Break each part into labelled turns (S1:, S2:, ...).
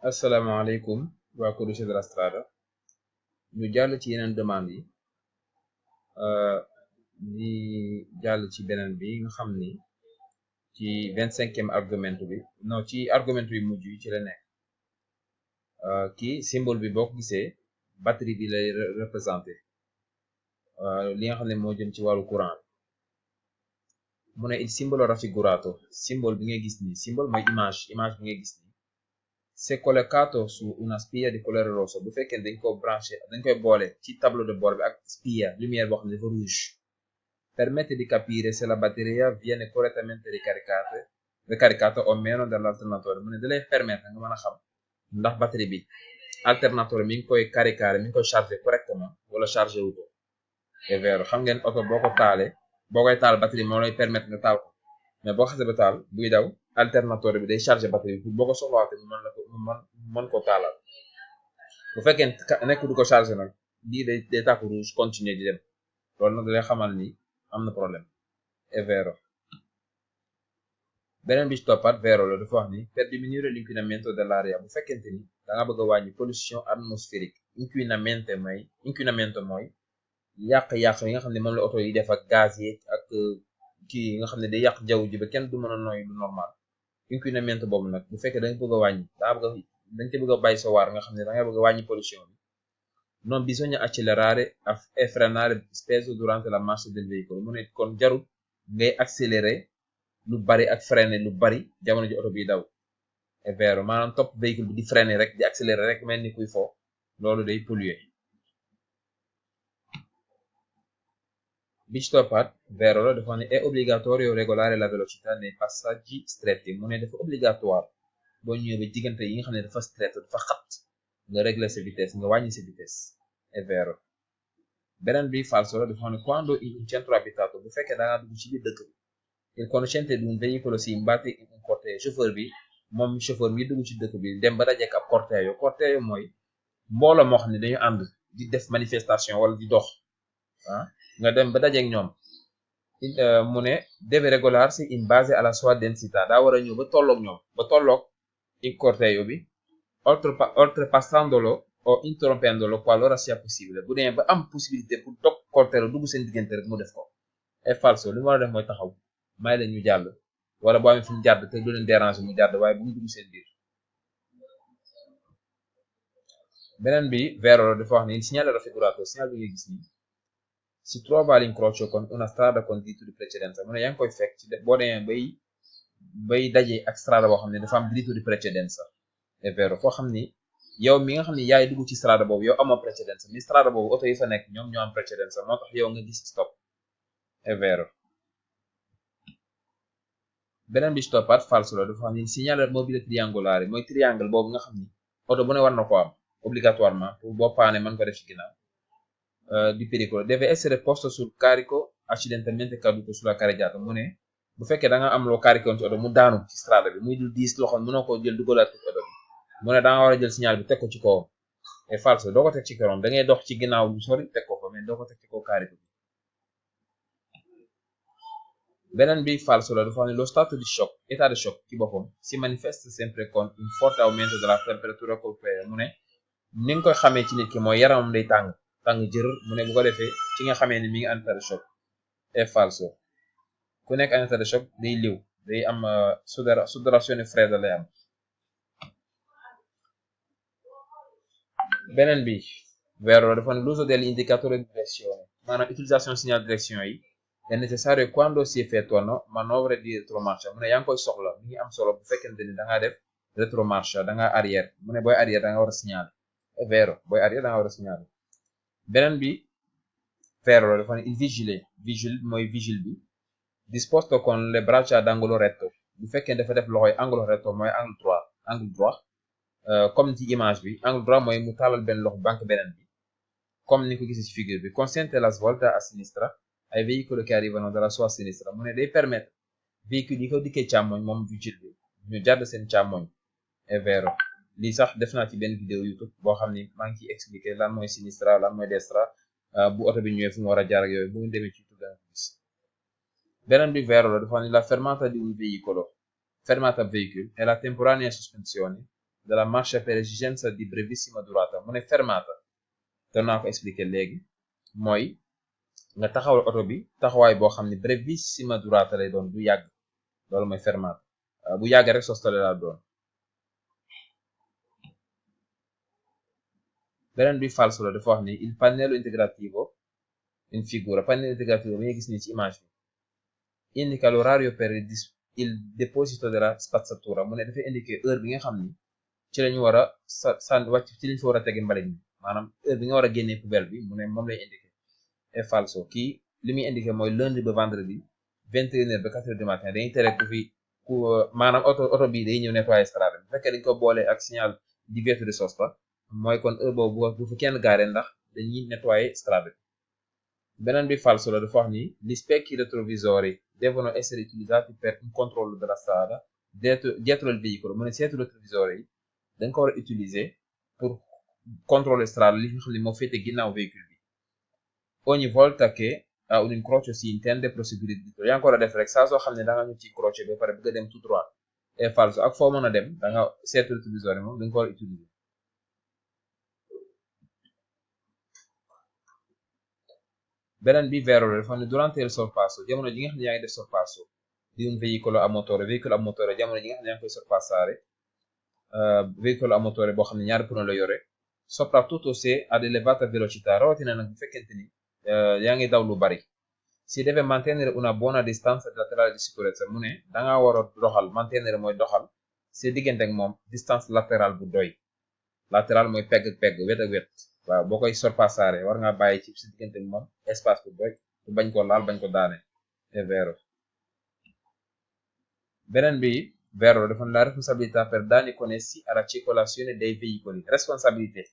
S1: asalaamaaleykum waa Codice della Strada ñu jàll ci yeneen demande yi di jàll ci beneen bi nga xam ni ci 25e argument bi non ci argument yu mujj yi ci la nekk kii symbole bi boo ko gisee batterie bi lay représenté li nga xam ne moo jëm ci wàllu courant mu ne il simbolo raffigurato symbole bi ngay gis ni symbole mooy image bi ngay gis ni c'est collocato su una spia di colore rosso bu fekkee dañ ko branché dañ koy boole ci tableau de bord bi ak spia lumière boo xam ne dafa rouge permette di capire se la batteria viene correttamente ricaricata o meno dall'alternatore mu ne da lay permettre nga mën a xam ndax batterie bi alternatore mi ngi koy caricare mi ngi koy charger correctement wala chargé wu ko è vero xam ngeen oto boo ko taalee boo koy taal batterie moo lay permettre nga taal ko mais boo xasee ba taal buy daw alternateur bi day charger batterie bi boo ko soxlaatee mu mën ko taalal bu fekkee nekk du ko charger nag bii day tàkk rouge continuer di dem loolu nag dalay xamal ni am na problème è vero beneen bi ci toppaat vero la dafa wax ni per diminuire l'inquinamento dell'aria bu fekkente ni da nga bëgg a wàññi pollution atmosphérique inquinamento mooy yàq-yàq yi nga xam ne moom la oto yi def ak gaz yi ak kii yi nga xam ne day yàq jaww ji ba kenn du mën a noyyi lu normal inquinamento boobu nag bu fekkee da nga bëgg a wàññi dañ ci bëgg a bàyyi sa waar nga xam ne da nga bëgg a wàññi pollution bi non bisogna accelerare e frenare spesso durante la marcia del veicolo mu ne kon jarul ngay accélérer lu bari ak freiner lu bari jamono ji oto bi daw è vero maanaam topp véhicule bi di freiner rek di accélérer rek mel ni kuy fo loolu day polluer bi ci toppaat vero la dafa ne è obbligatorio regolare la velocità nei passaggi stretti mu ne dafa obligatoire boo ñëwee ba diggante yi nga xam ne dafa strett dafa xat nga régler sa vitesse nga wàññi sa vitesse è vero beneen bi falso la dafa ne quando in un centro abitato bu fekkee da nga dugg ci biir dëkk bi il conducente di un veicolo si imbatte in un corteo chauffeur mi dugg ci dëkk bi dem ba dajeek ab corteo mooy mbooloo moo xam ne dañu ànd di def manifestation wala di dox nga dem ba dajeek ñoom mu ne deve regolarsi in base alla sua densità daa war a ñëw ba tolloog ñoom ba tolloog il corteo bi oltrepassandolo o interrompendolo qualora sia possibile bu demee ba am possibilité pour dog corteo dugg seen diggante rek mu def ko è falso li mu war a def mooy taxaw may leen ñu jàll wala boo amee fu ñu jàdd te du leen déranger mu jàdd waaye bu mu dugg seen biir beneen bi vero la dafa wax ni il segnale raffigurato signal bi nga gis nii si trova all'incrocio con una strada con diritto di precedenza mu ne yaa ngi koy fekk ci boo demee bay daje ak strada boo xam ne dafa am diritto di precedenza è vero foo xam ni yow mi nga xam ni yaay dugg ci strada boobu yow amoo precedenza mi strada boobu oto yi fa nekk ñoom ñoo am precedenza moo tax yow nga gis stop è vero beneen bi ci toppaat falso la dafa xam ni segnale mobile triangolare mooy triangle boobu nga xam ni oto bu ne war na ko am obligatoirement pour boo paane mën ko def ci ginnaaw di pericolo deve essere posto sul carico accidentalmente caduto sulla carreggiata mu ne bu fekkee da nga am loo carico woon ci oto mu daanu ci strada bi muy dul diis loxo mënoo ko jël dugalaat ci oto bi mu ne da nga war a jël signal bi teg ko ci kawam è falso doo ko teg ci kawam da ngay dox ci ginnaaw lu sori teg ko fa mais doo ko teg ci kaw carico bi beneen bi falso la dafa ne lo stato di shock état de choc ci boppam si manifeste sempre con un forte aumento della temperatura corporea mu ne ni nga koy xamee ci nit ki mooy yaramam day tàng jër mu ne bu ko defee ci nga xamee ni mi ngi en état de choc è falso ku nekk en état de choc day liw day am sudorazione fredda lay am beneen bi vero la dafa ne l'uso degli indicatori di direzione maanaam utilisation signal de direction yi è necessario quando si effettuano manovre di retromarcia mu ne yaa ngi koy soxla mi ngi am solo bu fekkente ni da ngaa def retromarcia da nga arrière mu ne booy arrière da nga war a signaler è vero booy arrière da nga war a signaler beneen bi vero la dafa ne il vigile mooy vigile bi disposto con le braccia ad angolo retto bu fekkee dafa def loxoy angolo retto mooy angle droit comme ci image bi angle droit mooy mu tàllal benn loxo banque beneen bi comme ni ko gisee ci figure bi consente la svolta a sinistra ai veicoli che arrivano dalla sua sinistra mu ne day permettre véhicule yi ko dikkee càmmoñ moom vigile bi ñu jàdd seen càmmoñ è vero lii sax def naa ci benn vidéo YouTube boo xam ni maa ngi ciy expliquer lan mooy sinistra lan mooy destra bu oto bi ñëwee fu mu war a jaar ak yooyu bu ñu demee ci YouTube danga ko gis beneen bi vero la dafa ni la fermata di un veicolo fermata véhicule è la temporanea sospensione della marcia per esigenza di brevissima durata mu ne fermata te naa ko expliquer léegi mooy nga taxawal oto bi taxawaay boo xam ne brevissima durata lay doon du yàgg loolu mooy fermata bu yàgg rek sostale laa doon. beneen bi falso la dafa wax ni il pannello integrativo in figura pannello integrativo bi nga gis ni ci image bi indica l'orario per il deposito della spazzatura mu ne dafay indiquer heure bi nga xam ni ci lañu war a wàcc ci lañ fa war a tege mbalit mi maanaam heure bi nga war a génnee poubelle bi mu ne moom lay indiquer est falso kii li muy indiquer mooy lundi ba vendredi 21h ba 4h du matin dañuy tere ku maanaam oto bii day ñëw nettoyer strada bu fekkee dañ ko boole ak signal divieto di sosta mooy kon heure boobu bu fi kenn gaare ndax dañuy nettoyer strada bi. beneen bi falso la dafa wax ni gli specchi retrovisori devono essere utilizzati per un controllo della strada dietro il veicolo mu ne seetu rétroviseur yi dañ ko war a utiliser pour contrôler strada li nga xam ne moo féete ginnaaw véhicule bi ogni volta che a un incrocio si intende proseguire dritto yaa ngi ko war a def rek saa soo xam ne da nga ñu ci incrocio ba pare bëgg a dem tout droit est falso ak foo mën a dem da nga seetu rétroviseur yi moom dañ ko war a utiliser. beneen bi vero la dafa ne durante il sorpasso jamono ji nga xam ne yaa ngi def sorpasso di un veicolo a motore jamono ji nga xam ne yaa ngi koy sorpassare veicolo a motore boo xam ne ñaari pneu la yore soprattutto se ad elevata velocità rawatina nag bu fekkente ni yaa ngi daw lu bari si deve mantenere una buona distanza laterale di sicurezza mu ne da nga war a doxal mantenere mooy doxal si diggante ak moom distance latérale bu doy latéral mooy pegg ak pegg wet ak wet waaw boo koy sorpassare war nga bàyyi ci si diggante ak moom espace bu doy bu bañ ko laal bañ ko daane è vero. beneen bi vero dafa la responsabilità per danni connessi alla circolazione dei veicoli responsabilité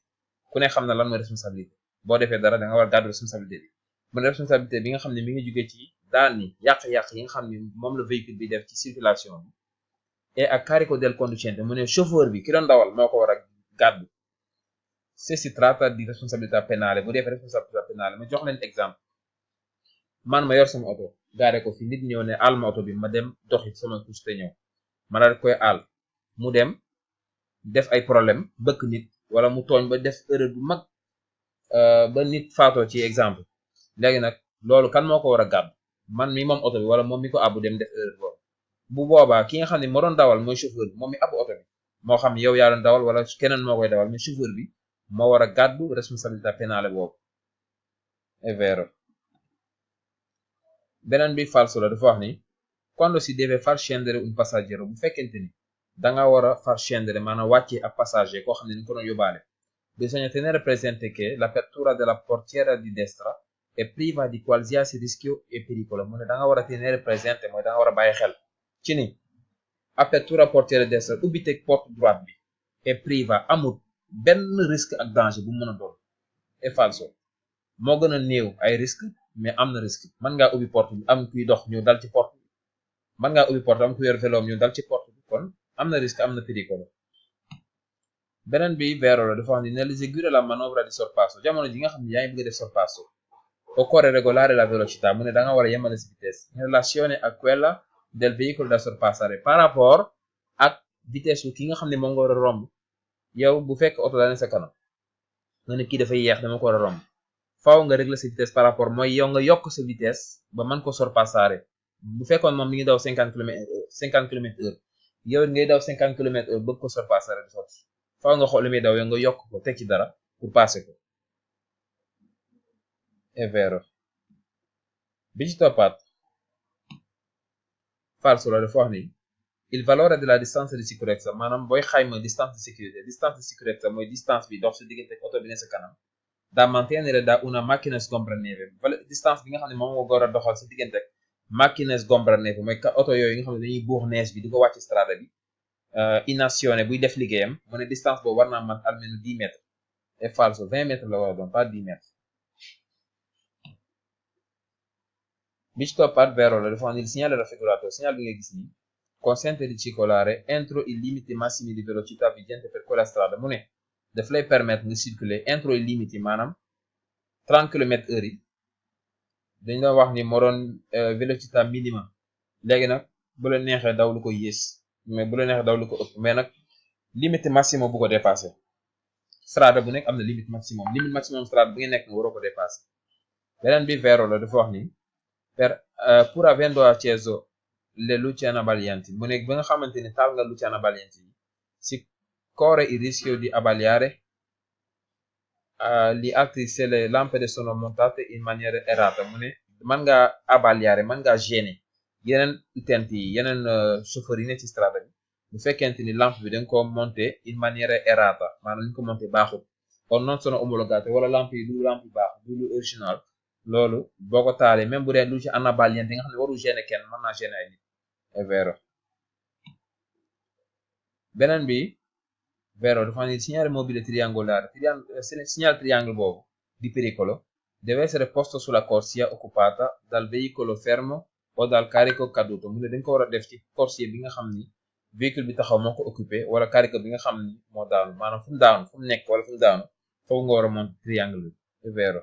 S1: ku ne xam na lan mooy responsabilité boo defee dara da nga war a gàddu responsabilité bi mu ne responsabilité bi nga xam ne mi ngi jóge ci daan yi yàq-yàq yi nga xam ne moom la véhicule bi def ci circulation bi et a carico del conducente mu ne chauffeur bi ki doon dawal moo ko war a gàddu se si tratta di responsabilità penale bu dee responsabilità penale ma jox leen exemple man ma yor sama oto gaare ko fi nit ñëw ne àll ma oto bi ma dem doxi sama course te ñëw ma daal koy àll mu dem def ay problème bëkk nit wala mu tooñ ba def erreur bu mag ba nit faatoo ci exemple léegi nag loolu kan moo ko war a gàddu man mi moom oto bi wala moom mi ko àbbu dem def erreur boobu bu boobaa ki nga xam ne moo doon dawal mooy chauffeur bi moom mi àbbu oto bi moo xam yow yaa doon dawal wala keneen moo koy dawal mais chauffeur bi moo war a gàddu responsabilità penale boobu è vero. beneen bi falso la dafa wax ni quando si deve far scendere un passaggero bu fekkente ni da nga war a far scendere maanaam wàcce ab passager koo xam ne ni ko doon yóbbaale bisogna tenere presente che l'apertura della portiera di destra è priva di qualsiasi rischio e pericolo mu ne da nga war a tenere presente mooy da nga war a bàyyi xel ci ni apertura portiera di destra ubbiteg porte droite bi è priva amul benn risque ak danger bu mën a doon è falso moo gën a néew ay risque mais am na risque mën ngaa ubbi porte bi am kuy dox ñu dal ci porte bi mën ngaa ubbi porte am ku yor vélo ñu dal ci porte bi kon am na risque am na pericolo. beneen bi vero la dafa wax ni nell'eseguire la manovra di sorpasso jamono ji nga xam ne yaa ngi bëgg a def sorpasso occorre regolare la velocità mu ne da nga war a yemale sa vitesse in relazione a quella del veicolo da sorpassare par rapport ak vitesse ki nga xam ne moom nga war a romb yow bu fekk oto daa ne sa kanam nga ne kii dafay yeex dama ko war a romb faaw nga régler sa vitesse par rapport mooy yow nga yokk sa vitesse ba mën ko sorpassare bu fekkoon moom mi ngi daw 50 km/h yow ngay daw 50 km/h bëgg ko sorpassare du sotti faaw nga xool li muy daw yow nga yokk ko teg ci dara pour passer ko è vero. bi ci toppaat falso la dafa wax ni il valore della distanza di sicurezza maanaam booy xayma distance de sécurité distance de sécurité mooy distance bi dox sa diggante ak oto bi ne sa kanam da mantenere da una macchina sgombraneve distance bi nga xam ne moom moo war a doxal sa diggante ak macchina sgombraneve mooy oto yooyu nga xam ne dañuy buux nees bi di ko wàcc strada bi in azione buy def liggéeyam mu ne distance boobu war naa man almeno 10 mètres è falso 20 mètres la war a doon pas 10 mètres. bi ci toppaat vero la dafa wax ni il segnale raffigurato segnal bi nga gis ni consente di circolare entro i limiti massimi di velocità vigente per quella strada mu ne daf lay permettre nga circuler entro i limiti maanaam 30 km/h yi dañ doon wax ni moo doon velocità minima léegi nag bu la neexee daw lu ko yées mais bu la neexee daw lu ko ëpp mais nag limite maximum bu ko dépassé strada bu nekk am na limite maximum strada bu ngeen nekk nga waroo ko dépassé. beneen bi vero la dafa wax ni pur avendo acceso le luci anabbaglianti mu nekk ba nga xamante ni taal nga luci anabbaglianti yi si corre il rischio di abbagliare gli altri se le lampade sono montate in maniera errata mu ne mën nga abbagliare mën nga gêner yeneen utenti yi yeneen chauffeur yi ne ci strada bi bu fekkente ni lampe bi dañ ko monté in maniera errata maanaam liñ ko monté baaxul kon non sono omologate wala lampe yi du lampe yu baax du lu original loolu boo ko taalee même bu dee lu ci anabbagliante nga xam ne waru gêner kenn mën naa gêner ay nit è vero. beneen bi vero dafa ne il segnale mobile triangolare segnale triangolo boobu di pericolo deve essere posto sulla corsia occupata dal veicolo fermo o dal carico caduto mu ne dañ ko war a def ci corsia bi nga xam ni véhicule bi taxaw moo ko occupé wala carico bi nga xam ni moo daanu maanaam fu mu daanu fu mu nekk wala fu mu daanu foofu nga war a monter triangle bi è vero.